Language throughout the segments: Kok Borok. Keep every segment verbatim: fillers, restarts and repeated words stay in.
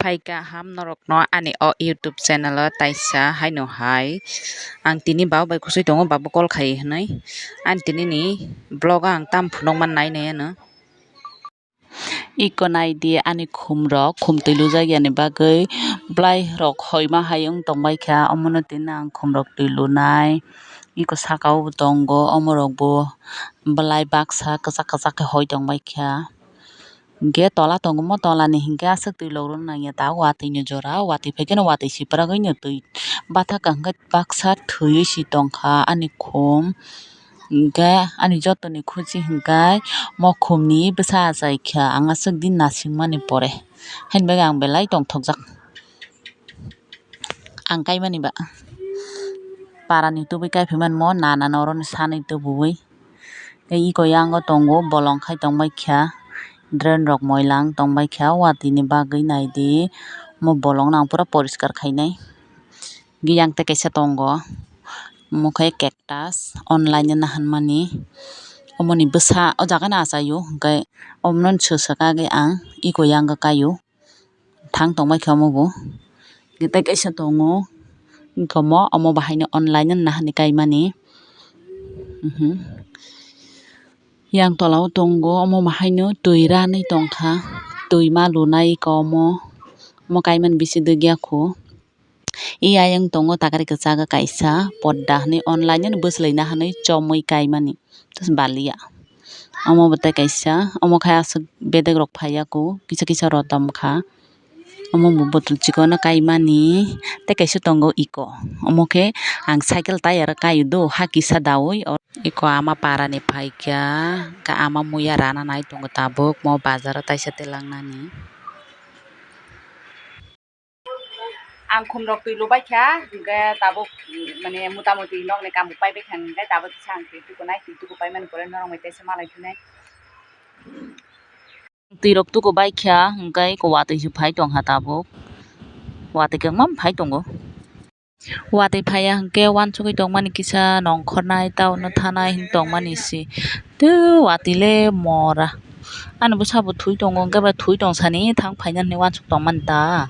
Phaikha ham norokno ani o YouTube channel o taisa haino hai. Ang tini baba bai kusui tongo, baba call khai hinui. Ani tini ni vlog o ang tam phunukma nai nai ano. Iko naidi ani khum rok, khum twi lujak yani bagwi bwlai rok hoima hai wng tongbaikha, omono tini ang khum rok twi lunai. Iko saka o bo tongo, omorok bo bwlai baksa kwchak kwchak khe hoi tongbaikha. Hingke tola tongo, omo tola ni hingke aswk twi lok rwna nangya, ta watwi ni jora, watwi phaikhe no watwi sipra gwi no twi bathaka hingke baksa thwiwi si tongkha ani khum, hingke ani joto ni khuchi hingke mo khum ni bwsa achai kha, ang aswk din nasing mani pore, haini bagwi ang belai tongthokjak. Ang kaimani ba parani tubui kaiphi manmo, nana noroni sanwi tubuwi. Tei iko yango tongo, bolong khai tongbaikha, drain rok moila wng tongbaikha, watwi ni bagwi naidi, omo bolong no ang pura poriskar khainai. Yang tei kaisa tongo, omo khe cactus, online o naharmani, omoni bwsa o jaga no achaio, hwnkhe omono swswk agwi ang iko yango kaio. Thang tongbaikha omo bo. Tei kaisa tongo, wngkha omo, omo bahaino online no naharni kaimani. Mhm. Yang tola o tongo, omo bahaino twi ranwi tongkha, twi ma lunai iko omo, omo kaimani bisi dwgya kho. I ayang tongo takari kwchak kaisa podda hinui online no bwswlwi naharnai chomwi kaimani. Baliya. Omo bo tei kaisa, omo khe aswk bedek rok phaiya kho, kisa kisa rotom kha. Omo bo bwtwlwi chikon no kaimani, tei kaisa tongo iko. Omo khe ang cycle tyre o kaio do, ha kisa daui. Iko ama para ni phaikha, khe ama muya rana nai tongo tabuk, mo bazar o taisa twlang nani. Ang khum rok twi lubai kha, hingke tabuk, mane, mota moti nokni kaam bo paibai kha, hingke tabuk kisa ang twi tukunai, twi tuku paimani pore norok bai teisa malai phinai. Twi rok tuku bai kha, hingke watwi se phai tong kha tabuk, watwi kwbangma phai tongo. Watwi phaiya hingke wansugwi tongmani kisa nongkhornai, tauno thanai hinwi tongmani se. Tei watwi le mora. Ani bwsa bo thwi tongo, hingke bai thwi tong sani thang phainani wansuk tongmani ta.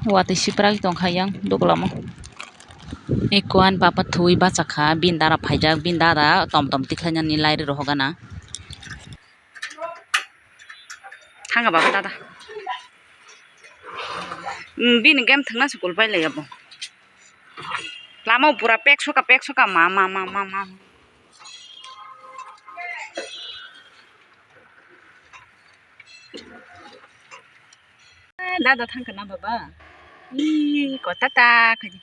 Watwi sipra tongkha yang doglamo. Eko ani papa thwi bachakha, bini dara phaijak, bini dara tom tom tikhlainani lairi rohorgana. Thanga baba dada. Bini game thangna se kulpai laiya bo. Lama o pura pek soka, pek soka, ma, ma, ma, ma, ma. Dada thangkha na baba? Ih, kota ta khaji.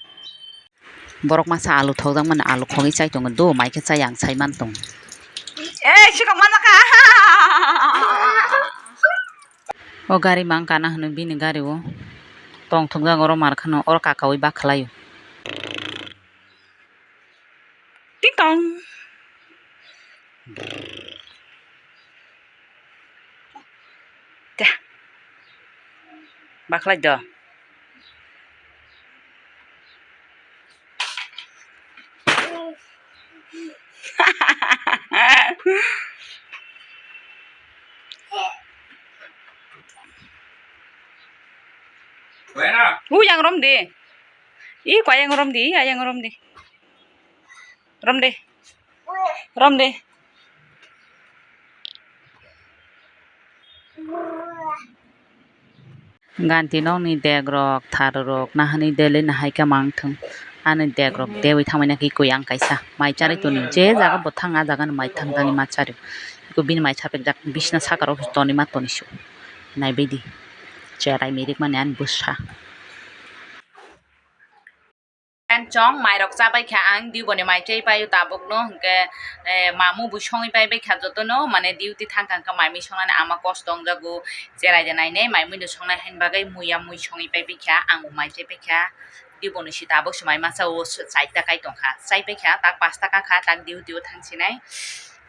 Borok masa alu thokjak mani, alu khogwi chai tongo, do mai khe chai ang sai man tong. Ei, sika mana ka? O gari mang kana hwnwi bini gari o tong thokjak, oro mar kheno oro kakaui bakhlai o. Ting tong. Te. Bakhlai do. Ui, yang rom di. Ih, kua yang rom di, ayang rom di. Rom di. Rom di. Ganti nokni dek rok, thar rok, nahani deli nahai khe mang thung. Ani dek rok dewi thangmani khe kuyang kaisa. Mai charwi toni je jaga bo thang, a jaga ni mai thang thangwi ma charwi. Eko bini mai chapek jak bisna saka rok toni ma toni su. Naibaidi. Cherai mirik mani ani bwsa. Chong mai rok chabai kha ang, diu boni mai chai paio tabuk no, hwnkhe, eh, mamu bo songwi pai bai kha joto no, mane duty thang kha, hwnkhe mai mui songnani ama kosto wng jago, cherai de nai nai mai mui no songnai haini bagwi muya mui songwi pai bai kha, ang bo mai chai pai kha, diu boni si tabuk se mai masa o chai ta kai tong kha, chai pai kha, tak pasta ka kha, tak duty o thang sinai,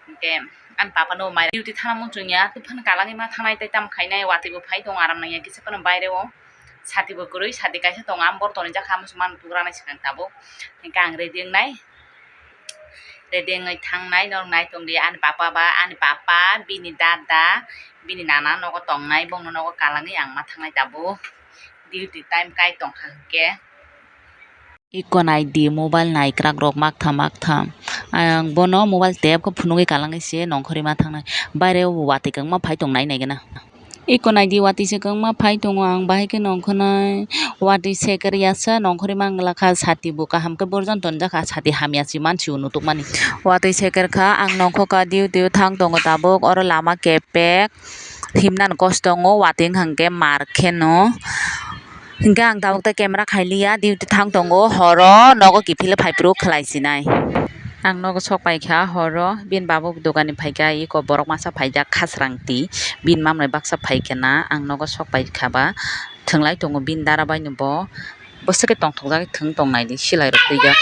hwnkhe ani papa no mai duty thana muchung ya, tei phano kalangwi ma thangnai tei tamo khainai, watwi bo phai tongo aram nangya kisa phano baire o. Sati bo kwrwi, sati kaisa tongo, ang bor tonwi jakha, muchung mano tugra nai swkang tabuk. Hingke ang ready wngnai. Ready wngwi thangnai, norok nai tongdi ani papa ba, ani papa, bini dada, bini nana nogo tongnai, bongno nogo kalangwi ang ma thangnai tabuk. Duty time kai tongkha hwnkhe. Iko naidi mobile naikrak rok maktham maktham. Ang bono mobile tep khe phunugwi kalangwi se nongkhorwi ma thangnai. Baire o watwi kwbangma phai tongnai naigwna. Iko naidi watwi se kwbangma phai tongo, ang bahai khe nongkhornai. Watwi seker yasa nongkhorwi manglakha, sati bo kaham khe borjon tonjakha, sati hamya se mansi o nutukmani. Watwi seker kha, ang nongkhorkha, duty o thang tongo tabuk, oro lama kepek. Himnani kosto wngo, watwi wngkha hwnkhe mar kheno. Hwnkhe ang tabuk tei camera khailiya, duty thang tongo, horo nogo kiphilwi phaiphuru khlai sinai. Ang nogo sok paikha horo, bini babuk dogani phaikha, eko borok masa phaijak khasrang twi, bini mamai baksa phaikhe na, ang nogo sok paikha ba, thwnglai tongo bini dara baino bo, bwswk khe tongthokjagwi thwng tongnaidi, silairok twijak.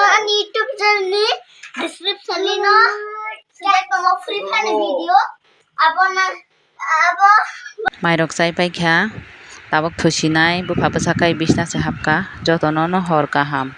Ani YouTube channel ni description ni no. Kaya tongo Free Fire ni video. Abo na, abo. Mairok chai paikha, tabuk thusinai, bupha bwsa kai bisna se hapkha, jotono no hor kaham.